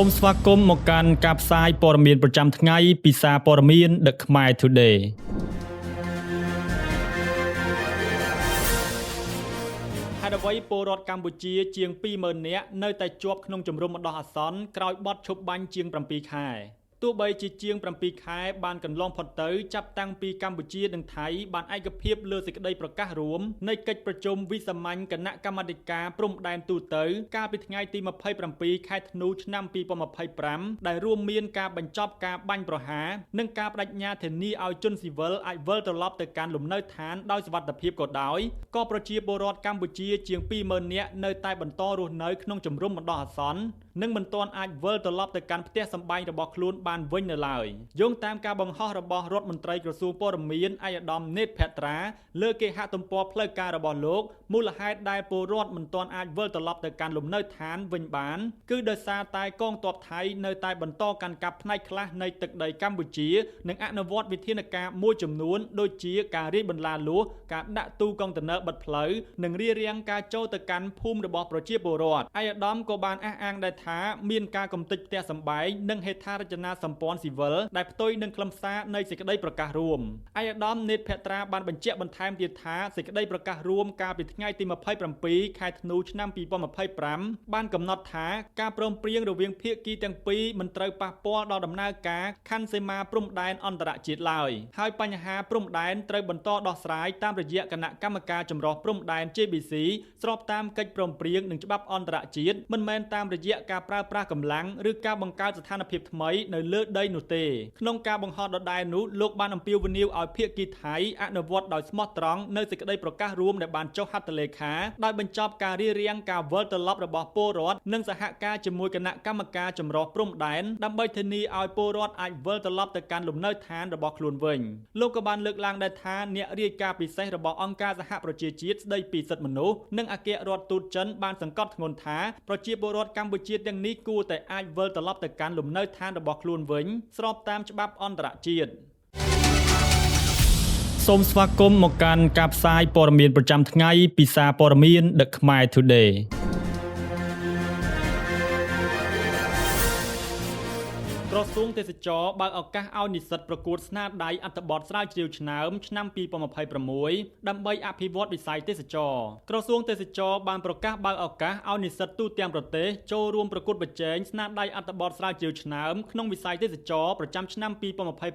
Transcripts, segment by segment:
សូមស្វាគមន៍មកកាន់ការផ្សាយព័ត៌មានប្រចាំថ្ងៃពីសារព័ត៌មាន The Khmer Today។ ហេតុអ្វីពលរដ្ឋកម្ពុជាជាង20000នាក់នៅតែជាប់ក្នុងជំរំបណ្ដោះអាសន្នក្រោយបទឈប់បាញ់ជាង7ខែទោះបីជាជាង7ខែបានកន្លងផុតទៅចាប់តាំងពីកម្ពុជានិងថៃបានឯកភាពលើសេចក្តីប្រកាសរួមនៃកិច្ចប្រជុំវិសាមញ្ញគណៈកម្មាធិការព្រំដែនទូទៅកាលពីថ្ងៃទី27ខែធ្នូឆ្នាំ2025ដែលរួមមានការបញ្ចប់ការបាញ់ប្រហារនិងការបដិញ្ញាធានាឲ្យជនស៊ីវិលអាចវិលត្រឡប់ទៅកាន់លំនៅឋានដោយសុវត្ថិភាពក៏ដោយក៏ប្រជាពលរដ្ឋកម្ពុជាជាង20000នាក់នៅតែបន្តរស់នៅក្នុងជំរំបណ្ដោះអាសន្ននិងមិនទាន់អាចវិលត្រឡប់ទៅកាន់ផ្ទះសម្បែងរបស់ខ្លួនបានវិញនៅឡើយយោងតាមការបង្ហោះរបស់រដ្ឋមន្ត្រីក្រសួងព័ត៌មានឯកឧត្តមនេតភត្រាលើគេហទំព័រផ្លូវការរបស់លោកមូលហេតុដែលពលរដ្ឋមិនទាន់អាចវិលត្រឡប់ទៅកាន់លំនៅឋានវិញបានគឺដោយសារតែកងទ័ពថៃនៅតែបន្តកាន់កាប់ផ្នែកខ្លះនៃទឹកដីកម្ពុជានិងអនុវត្តវិធានការមួយចំនួនដូចជាការរាយបន្លាលួសការដាក់ទូកុងតឺន័របិទផ្លូវនិងរារាំងការចូលទៅកាន់ភូមិរបស់ប្រជាពលរដ្ឋឯកឧត្តមក៏បានអះអាងដែរថាមានការកំទេចផ្ទះសម្បែងនិងហេដ្ឋារចនាសម្ព័ន្ធស៊ីវិលដែលផ្ទុយនឹងខ្លឹមសារនៃសេចក្តីប្រកាសរួមឯកឧត្តមនេតភត្រាបានបញ្ជាក់បន្ថែមទៀតថាសេចក្តីប្រកាសរួមកាលពីថ្ងៃទី27ខែធ្នូឆ្នាំ2025បានកំណត់ថាការព្រមព្រៀងរវាងភាគីទាំងពីរមិនត្រូវប៉ះពាល់ដល់ដំណើរការខណ្ឌសីមាព្រំដែនអន្តរជាតិឡើយហើយបញ្ហាព្រំដែនត្រូវបន្តដោះស្រាយតាមរយៈគណៈកម្មការចម្រុះព្រំដែន JBC ស្របតាមកិច្ចព្រមព្រៀងនិងច្បាប់អន្តរជាតិមិនមែនតាមរយៈការប្រើប្រាស់កម្លាំងឬការបង្កើតស្ថានភាពថ្មីនៅលើដីនោះទេក្នុងការបង្ហោះដដែលនោះលោកបានអំពាវនាវឲ្យភាគីថៃអនុវត្តដោយស្មោះត្រង់នៅសេចក្តីប្រកាសរួមដែលបានចុះហត្ថលេខាដោយបញ្ចប់ការរារាំងការវិលត្រឡប់របស់ពលរដ្ឋនិងសហការជាមួយគណៈកម្មការចម្រុះព្រំដែនដើម្បីធានាឲ្យពលរដ្ឋអាចវិលត្រឡប់ទៅកាន់លំនៅឋានរបស់ខ្លួនវិញលោកក៏បានលើកឡើងដែរថាអ្នករាយការណ៍ពិសេសរបស់អង្គការសហប្រជាជាតិស្តីពីសិទ្ធិមនុស្សនិងអគ្គរដ្ឋទូតចិនបានសង្កត់ធ្ងន់ថាប្រជាពលរដ្ឋកម្ពុជាទាំងនេះគួរតែអាចវិលត្រឡប់ទៅកាន់លំនៅឋានរបស់ខ្លួនវិញស្របតាមច្បាប់អន្តរជាតិសូមស្វាគមន៍មកកាន់ការផ្សាយព័ត៌មានប្រចាំថ្ងៃពីសារព័ត៌មាន The Khmer Today ក្រសួងទេសចរណ៍បើកឱកាសឲ្យនិស្សិតប្រកួតស្នាដៃអត្ថបទស្រាវជ្រាវឆ្នើមឆ្នាំ2026ដើម្បីអភិវឌ្ឍវិស័យទេសចរណ៍ក្រសួងទេសចរណ៍បានប្រកាសបើកឱកាសឲ្យនិស្សិតទូទាំងប្រទេសចូលរួមប្រកួតប្រជែងស្នាដៃអត្ថបទស្រាវជ្រាវឆ្នើមក្នុងវិស័យទេសចរណ៍ប្រចាំឆ្នាំ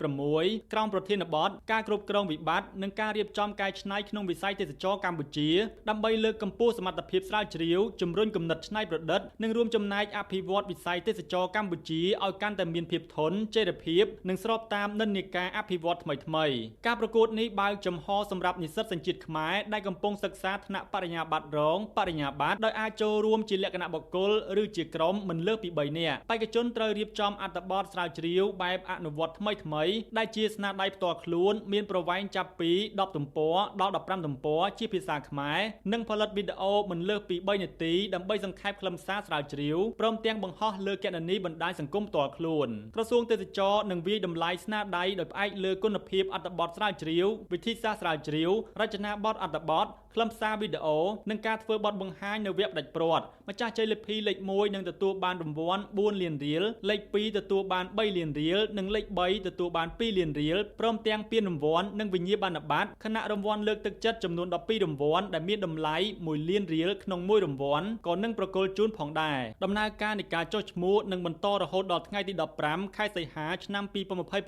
2026ក្រោមប្រធានបទការគ្រប់គ្រងវិបត្តិនិងការរៀបចំកែច្នៃក្នុងវិស័យទេសចរណ៍កម្ពុជាដើម្បីលើកកម្ពស់សមត្ថភាពស្រាវជ្រាវជំរុញគំនិតច្នៃប្រឌិតនិងរួមចំណែកអភិវឌ្ឍវិស័យទេសចរណ៍កម្ពុជាឲ្យកាន់តែមានភាពធន់ចីរភាពនិងស្របតាមនិន្នាការអភិវឌ្ឍថ្មីៗការប្រកួតនេះបើកចំហសម្រាប់និស្សិតសញ្ជាតិខ្មែរដែលកំពុងសិក្សាថ្នាក់បរិញ្ញាបត្ររងបរិញ្ញាបត្រដោយអាចចូលរួមជាលក្ខណៈបុគ្គលឬជាក្រុមមិនលើសពី3នាក់បេក្ខជនត្រូវរៀបចំអត្ថបទស្រាវជ្រាវបែបអនុវត្តថ្មីៗដែលជាស្នាដៃផ្ទាល់ខ្លួនមានប្រវែងចាប់ពី10ទំព័រដល់15ទំព័រជាភាសាខ្មែរនិងផលិតវីដេអូមិនលើសពី3នាទីដើម្បីសង្ខេបខ្លឹមសារស្រាវជ្រាវព្រមទាំងបង្ហោះលើគណនីបណ្ដាញសង្គមផ្ទាល់ខ្លួនក្រសួងទេសចរណ៍នឹងវាយតម្លៃស្នាដៃដោយផ្អែកលើគុណភាពអត្ថបទស្រាវជ្រាវវិធីសាស្ត្រស្រាវជ្រាវរចនាបថអត្ថបទខ្លឹមសារវីដេអូនិងការធ្វើបទបង្ហាញនៅវគ្គផ្ដាច់ព្រាត់ម្ចាស់ជ័យលាភីលេខ1នឹងទទួលបានរង្វាន់4លានរៀលលេខ2ទទួលបាន3លានរៀលនិងលេខ3ទទួលបាន2លានរៀលព្រមទាំងពានរង្វាន់និងវិញ្ញាបនបត្រខណៈរង្វាន់លើកទឹកចិត្តចំនួន12រង្វាន់ដែលមានតម្លៃ1លានរៀលក្នុងមួយរង្វាន់ក៏នឹងប្រគល់ជូនផងដែរដំណើរការនៃការចុះឈ្មោះនឹងបន្តរហូតដល់ថ្ងៃទី15ខែសីហាឆ្នាំ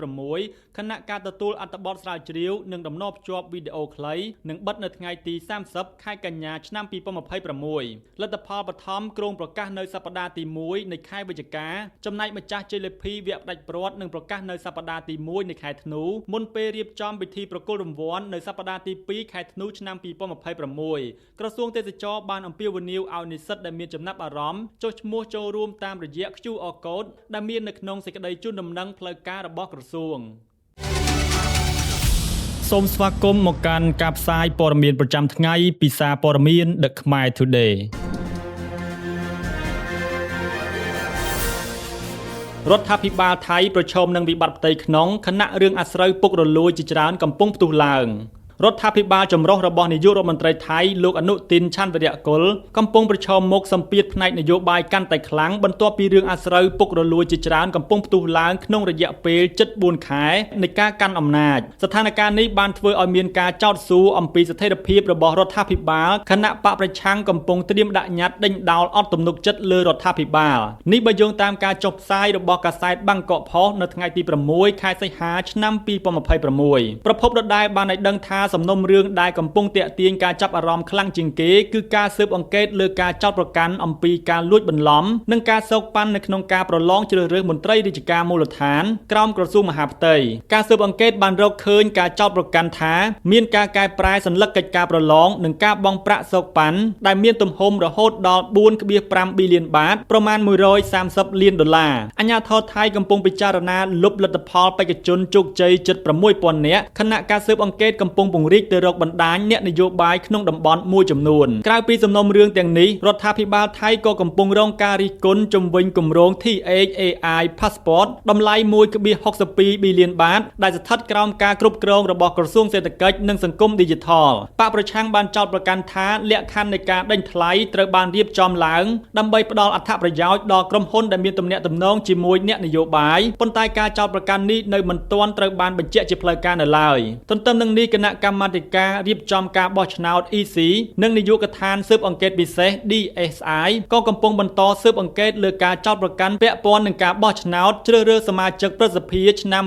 2026ខណៈការទទួលអត្ថបទស្រាវជ្រាវនិងតំណភ្ជាប់វីដេអូខ្លីនឹងបិទនៅថ្ងៃទី30ខែកញ្ញាឆ្នាំ2026លទ្ធផលបឋមគ្រោងប្រកាសនៅសប្តាហ៍ទី1នៃខែវិច្ឆិកាចំណែកម្ចាស់ជ័យលាភីវគ្គផ្ដាច់ព្រាត់នឹងប្រកាសនៅសប្តាហ៍ទី1នៃខែធ្នូមុនពេលរៀបចំពិធីប្រគល់រង្វាន់នៅសប្តាហ៍ទី2ខែធ្នូឆ្នាំ2026ក្រសួងទេសចរណ៍បានអំពាវនាវឲ្យនិស្សិតដែលមានចំណាប់អារម្មណ៍ចុះឈ្មោះចូលរួមតាមរយៈ QR Code ដែលមាននៅក្នុងសេចក្តីជូនដំណឹងផ្លូវការរបស់ក្រសួងសូមស្វាគមន៍មកកាន់ការផ្សាយព័ត៌មានប្រចាំថ្ងៃពីសារព័ត៌មាន The Khmer Today រដ្ឋាភិបាលថៃប្រឈមនឹងវិបត្តិផ្ទៃក្នុងខណៈរឿងអាស្រូវពុករលួយជាច្រើនកំពុងផ្ទុះឡើង។ រដ្ឋាភិបាលចម្រុះរបស់នាយករដ្ឋមន្ត្រីថៃលោកអនុទិនឆាន់វិរៈគុលកំពុងប្រឈមមុខសម្ពាធផ្នែកនយោបាយកាន់តែខ្លាំងបន្ទាប់ពីរឿងអាស្រូវពុករលួយជាច្រើនកំពុងផ្ទុះឡើងក្នុងរយៈពេលជិត4ខែនៃការកាន់អំណាចស្ថានភាពនេះបានធ្វើឲ្យមានការចោទសួរអំពីស្ថិរភាពរបស់រដ្ឋាភិបាលខណៈបកប្រឆាំងកំពុងត្រៀមដាក់ញត្តិដេញដោលអត់ទំនុកចិត្តលើរដ្ឋាភិបាលនេះបើយោងតាមការចុះផ្សាយរបស់កាសែតបាងកកផុសនៅថ្ងៃទី6ខែសីហាឆ្នាំ2026ប្រភពដដែលបានឲ្យដឹងថាសំណុំរឿងដែលកំពុងទាក់ទាញការចាប់អារម្មណ៍ខ្លាំងជាងគេគឺការស៊ើបអង្កេតលើការចោទប្រកាន់អំពីការលួចបន្លំនិងការសូកប៉ាន់នៅក្នុងការប្រឡងជ្រើសរើសមន្ត្រីរាជការមូលដ្ឋានក្រោមក្រសួងមហាផ្ទៃការស៊ើបអង្កេតបានរកឃើញការចោទប្រកាន់ថាមានការកែប្រែសន្លឹកកិច្ចការប្រឡងនិងការបង់ប្រាក់សូកប៉ាន់ដែលមានទំហំរហូតដល់ 4.5 ប៊ីលានបាតប្រមាណ130លានដុល្លារអាជ្ញាធរថៃកំពុងពិចារណាលុបលទ្ធផលបេក្ខជនជោគជ័យជិត6000នាក់ខណៈការស៊ើបអង្កេតកំពុងពង្រីកទៅរកបណ្ដាញអ្នកនយោបាយក្នុងតំបន់មួយចំនួនក្រៅពីសំណុំរឿងទាំងនេះរដ្ឋាភិបាលថៃក៏កំពុងរងការរិះគន់ជំវិញគម្រោង THAI Passport តម្លៃ 1.62 ប៊ីលានបាតដែលស្ថិតក្រោមការគ្រប់គ្រងរបស់ក្រសួងសេដ្ឋកិច្ចនិងសង្គមឌីជីថលបកប្រឆាំងបានចោទប្រកាន់ថាលក្ខខណ្ឌនៃការដេញថ្លៃត្រូវបានរៀបចំឡើងដើម្បីផ្ដល់អត្ថប្រយោជន៍ដល់ក្រុមហ៊ុនដែលមានទំនាក់ទំនងជាមួយអ្នកនយោបាយប៉ុន្តែការចោទប្រកាន់នេះនៅមិនទាន់ត្រូវបានបញ្ជាក់ជាផ្លូវការនៅឡើយទន្ទឹមនឹងនេះគណៈកម្មាធិការរៀបចំការបោះឆ្នោត EC និងនាយកដ្ឋានស៊ើបអង្កេតពិសេស DSI ក៏កំពុងបន្តស៊ើបអង្កេតលើការចោទប្រកាន់ពាក់ព័ន្ធនឹងការបោះឆ្នោតជ្រើសរើសសមាជិកព្រឹទ្ធសភាឆ្នាំ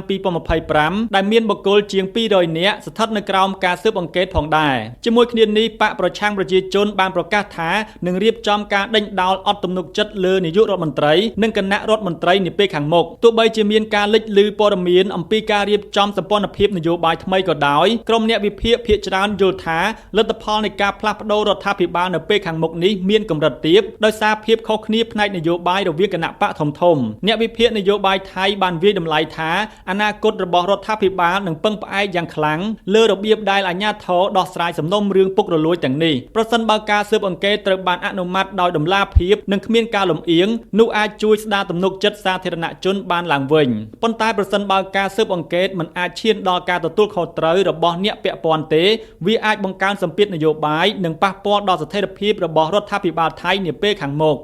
2025ដែលមានបុគ្គលជាង200នាក់ស្ថិតនៅក្រោមការស៊ើបអង្កេតផងដែរជាមួយគ្នានេះបកប្រឆាំងប្រជាជនបានប្រកាសថានឹងរៀបចំការដេញដោលអត់ទំនុកចិត្តលើនាយករដ្ឋមន្ត្រីនិងគណៈរដ្ឋមន្ត្រីនាពេលខាងមុខទោះបីជាមានការលេចឮព័ត៌មានអំពីការរៀបចំសម្ព័ន្ធភាពនយោបាយថ្មីក៏ដោយក្រុមអ្នកវិភាគភាគច្រើនយល់ថាលទ្ធផលនៃការផ្លាស់ប្ដូររដ្ឋាភិបាលនៅពេលខាងមុខនេះមានកម្រិតទាបដោយសារភាពខុសគ្នាផ្នែកនយោបាយរវាងគណៈបកធំៗអ្នកវិភាគនយោបាយថៃបានវាយតម្លៃថាអនាគតរបស់រដ្ឋាភិបាលនឹងពឹងផ្អែកយ៉ាងខ្លាំងលើរបៀបដែលអាជ្ញាធរដោះស្រាយសំណុំរឿងពុករលួយទាំងនេះប្រសិនបើការស៊ើបអង្កេតត្រូវបានអនុម័តដោយតម្លាភាពនិងគ្មានការលំអៀងនោះអាចជួយស្ដារទំនុកចិត្តសាធារណជនបានឡើងវិញប៉ុន្តែប្រសិនបើការស៊ើបអង្កេតមិនអាចឈានដល់ការទទួលខុសត្រូវរបស់អ្នកពាក់ព័ន្ធទេវាអាចបង្កើនសម្ពាធនយោបាយនិងប៉ះពាល់ដល់ស្ថិរភាពរបស់រដ្ឋាភិបាលថៃនាពេលខាងមុខ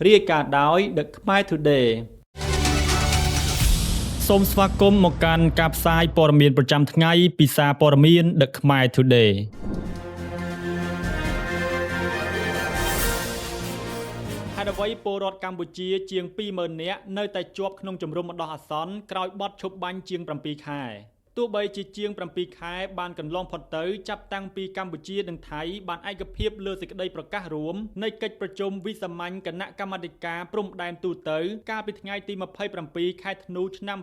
រាយការណ៍ដោយ The Khmer Today សូមស្វាគមន៍មកកាន់ការផ្សាយព័ត៌មានប្រចាំថ្ងៃពីសារព័ត៌មាន The Khmer Today ហេតុអ្វីពលរដ្ឋកម្ពុជាជាង20000នាក់នៅតែជាប់ក្នុងជំរំបណ្ដោះអាសន្នក្រោយបទឈប់បាញ់ជាង7ខែទោះបីជាជាង7ខែបានកន្លងផុតទៅចាប់តាំងពីកម្ពុជានិងថៃបានឯកភាពលើសេចក្តីប្រកាសរួមនៃកិច្ចប្រជុំវិសាមញ្ញគណៈកម្មាធិការព្រំដែនទូទៅកាលពីថ្ងៃទី27ខែធ្នូឆ្នាំ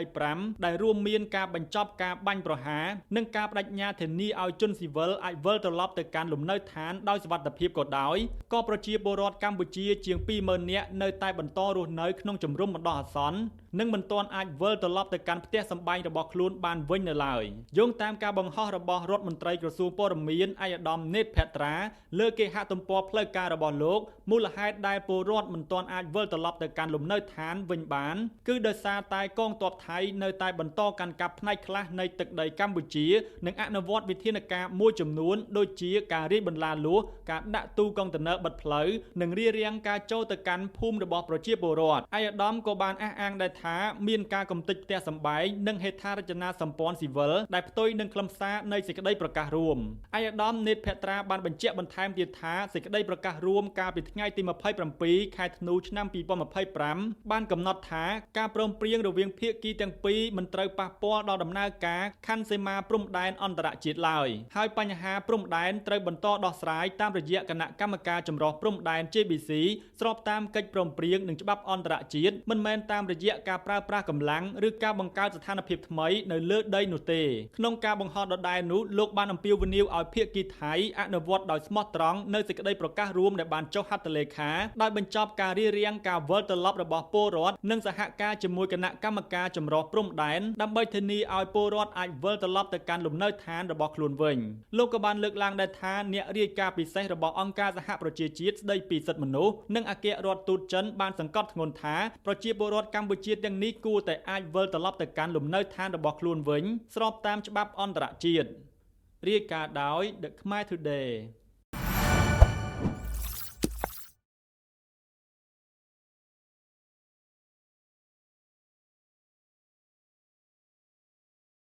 2025ដែលរួមមានការបញ្ចប់ការបាញ់ប្រហារនិងការបដិញ្ញាធានាឲ្យជនស៊ីវិលអាចវិលត្រឡប់ទៅកាន់លំនៅឋានដោយសុវត្ថិភាពក៏ដោយក៏ប្រជាពលរដ្ឋកម្ពុជាជាង20000នាក់នៅតែបន្តរស់នៅក្នុងជំរំបណ្ដោះអាសន្ននិងមិនទាន់អាចវិលត្រឡប់ទៅកាន់ផ្ទះសម្បែងរបស់ខ្លួនបានវិញនៅឡើយយោងតាមការបង្ហោះរបស់រដ្ឋមន្ត្រីក្រសួងព័ត៌មានឯកឧត្តមនេតភត្រាលើគេហទំព័រផ្លូវការរបស់លោកមូលហេតុដែលពលរដ្ឋមិនទាន់អាចវិលត្រឡប់ទៅកាន់លំនៅឋានវិញបានគឺដោយសារតែកងទ័ពថៃនៅតែបន្តកាន់កាប់ផ្នែកខ្លះនៃទឹកដីកម្ពុជានិងអនុវត្តវិធានការមួយចំនួនដូចជាការរាយបន្លាលួសការដាក់ទូកុងតឺន័របិទផ្លូវនិងរារាំងការចូលទៅកាន់ភូមិរបស់ប្រជាពលរដ្ឋឯកឧត្តមក៏បានអះអាងដែរថាមានការកំទេចផ្ទះសម្បែងនិងហេដ្ឋារចនាសម្ព័ន្ធស៊ីវិលដែលផ្ទុយនឹងខ្លឹមសារនៃសេចក្តីប្រកាសរួមឯកឧត្តមនេតភត្រាបានបញ្ជាក់បន្ថែមទៀតថាសេចក្តីប្រកាសរួមកាលពីថ្ងៃទី27ខែធ្នូឆ្នាំ2025បានកំណត់ថាការព្រមព្រៀងរវាងភាគីទាំងពីរមិនត្រូវប៉ះពាល់ដល់ដំណើរការខណ្ឌសីមាព្រំដែនអន្តរជាតិឡើយហើយបញ្ហាព្រំដែនត្រូវបន្តដោះស្រាយតាមរយៈគណៈកម្មការចម្រុះព្រំដែន JBC ស្របតាមកិច្ចព្រមព្រៀងនិងច្បាប់អន្តរជាតិមិនមែនតាមរយៈការប្រើប្រាស់កម្លាំងឬការបង្កើតស្ថានភាពថ្មីនៅលើដីនោះទេក្នុងការបង្ហោះដដែលនោះលោកបានអំពាវនាវឲ្យភាគីថៃអនុវត្តដោយស្មោះត្រង់នៅសេចក្តីប្រកាសរួមដែលបានចុះហត្ថលេខាដោយបញ្ចប់ការរារាំងការវិលត្រឡប់របស់ពលរដ្ឋនិងសហការជាមួយគណៈកម្មការចម្រុះព្រំដែនដើម្បីធានាឲ្យពលរដ្ឋអាចវិលត្រឡប់ទៅកាន់លំនៅឋានរបស់ខ្លួនវិញលោកក៏បានលើកឡើងដែរថាអ្នករាយការណ៍ពិសេសរបស់អង្គការសហប្រជាជាតិស្តីពីសិទ្ធិមនុស្សនិងអគ្គរដ្ឋទូតចិនបានសង្កត់ធ្ងន់ថាប្រជាពលរដ្ឋកម្ពុជាទាំងនេះគួរតែអាចវិលត្រឡប់ទៅកាន់លំនៅឋានរបស់ខ្លួនវិញស្របតាមច្បាប់អន្តរជាតិ រាយការណ៍ដោយ The Khmer Today។